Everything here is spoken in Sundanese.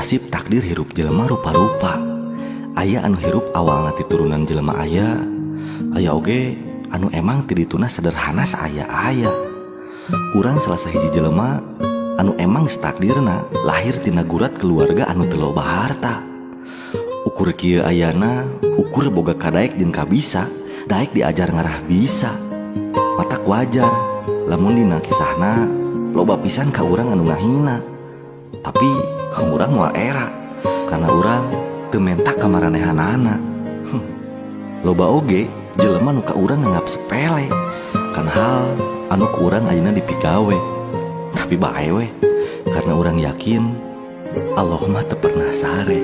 Nasib takdir hirup jelema rupa-rupa. Aya anu hirup awalna ti turunan jelema aya, aya oge anu emang ti dituna sederhana saaya-aya. Urang salah sahiji jelema anu emang geus takdirna lahir tina gurat keluarga anu teu loba harta. Ukur kieu ayana, ukur boga kadaek jeung kabisa, daek diajar ngarah bisa. Matak wajar lamun dina kisahna loba pisan ka urang anu ngahina. Tapi urang moal era karena urang teu menta ka maranehanana. Loba oge jelema nu ka urang nganggap sepele kana hal anu ku urang ayeuna dipigawe. Tapi bae we, karena urang yakin Allah mah teu pernah sare.